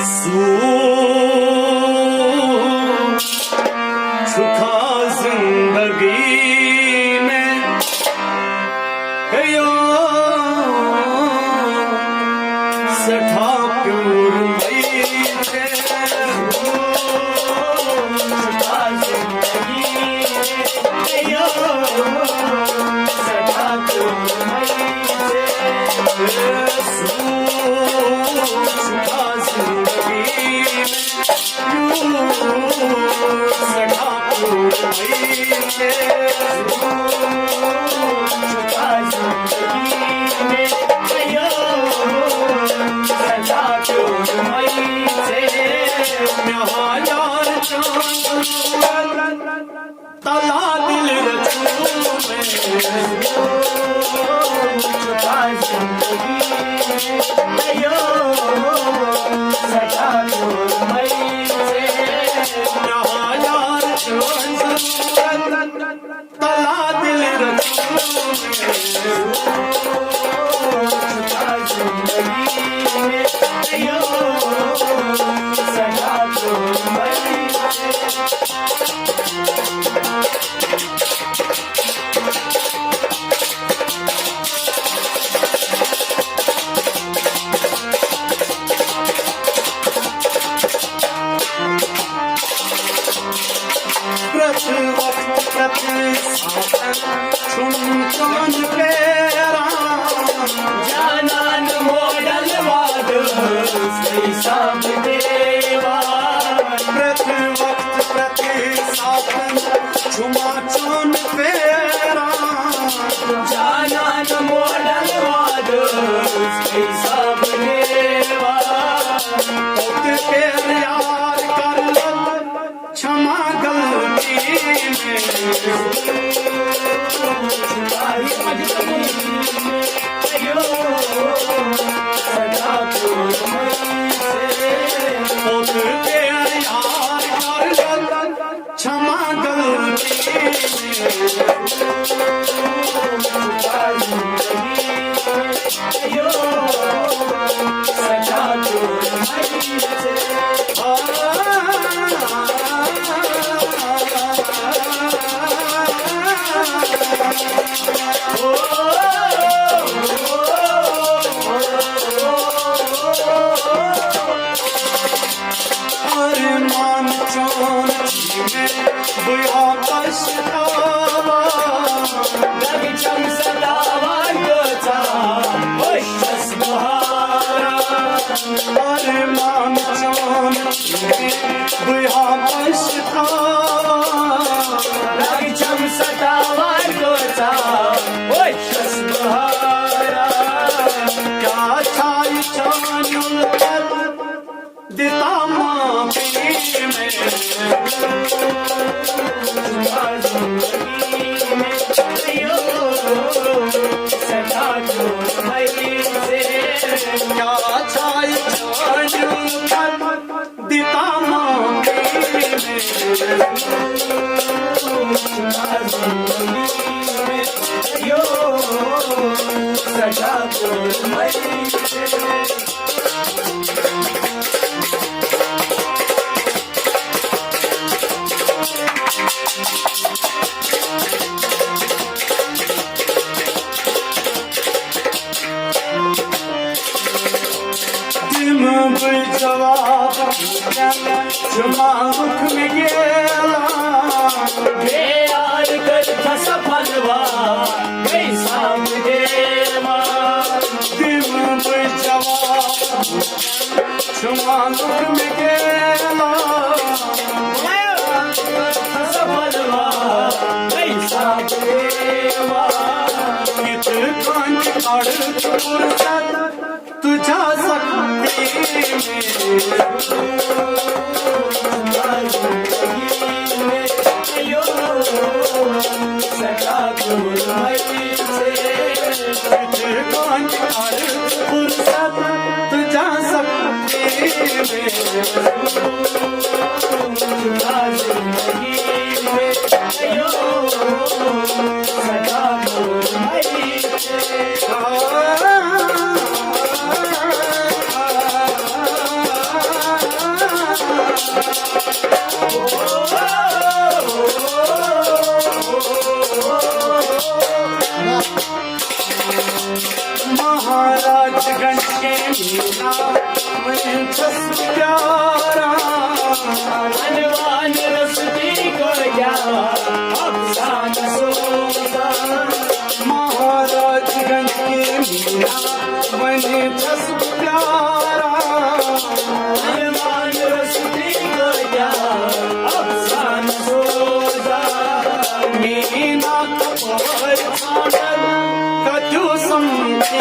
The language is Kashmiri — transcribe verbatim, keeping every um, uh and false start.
سوٗنٛچھ چھُکھا زِنٛدگی مےٚ گٔیو سٮ۪ٹھاہ پیوٗر مٔیی ژےٚ۔ سوٗنٛچھ چھُکھا زِنٛدگی مےٚ گٔیو سٮ۪ٹھاہ پیوٗر مٔیی ژےٚ۔ سوٗنٛچھ چھُکھا زِنٛدگی مےٚ تلا دل رچھو میں، چھپا زندگی میں، ایو، سدا تو میں سے، یار چون ضرورت، تلا دل رچھو میں، چھپا زندگی میں، ایو، سدا تو میں سے۔ پرٛٮ۪تھ وقتہٕ پرٛٮ۪تھ ساتن چھُم چون پھیران۔ جانان ماڈل وادس حساب دیوان۔ پرٛٮ۪تھ وقتہٕ پرٛٮ۪تھ ساتن چھُما چون پھیران۔ جانان ماڈل وادس حساب دیوان۔ پوٚت پھیر یار کر لگ چھما غلطی میں۔ پوٚت پھیر یار کر لگ چھما غلطی میں۔ ارمان چون چھی مےٚ، بہٕ ہا پچھتاوان۔ درد چھم ستاوان کۭژاہ، بہٕ چھس بہاران۔ ارمان چون چھی مےٚ، بہٕ ہا پچھتاوان۔ درد چھم ستاوان کۭژاہ، بہٕ چھس بہاران۔ کیٛاہ چھا یہِ چانہِ الفت دِتا معٲفی مےٚ۔ کیٛاہ چھا یہِ چانہِ الفت دِتا معٲفی مےٚ۔ دِمہٕ بہٕ جواب، چھُ مانٛگُک مےٚ گیلان۔ بے یار کٔرتھس پلوا، گٔے سام دیوان۔ دِمہٕ بہٕ جواب، چھُ مانٛگُک مےٚ گیلان۔ بے یار کٔرتھس پلوا، گٔے سام دیوان۔ یِتھ کٔنۍ کڑ فرصت تجھا سختی میں۔ فرصت تجھا سختی میں۔ مہاراج گنج کے مینا وۄنۍ چھَس بہٕ پیاران۔ عنوان رستی کو کیا افسانہ سوزان۔ مہاراج گنج کے مینا وۄنۍ چھَس بہٕ پیاران۔ عنوان رستی کو کیا افسانہ سوزان۔ مینا کپٲرۍ ژھانڈن کتیو سمکھی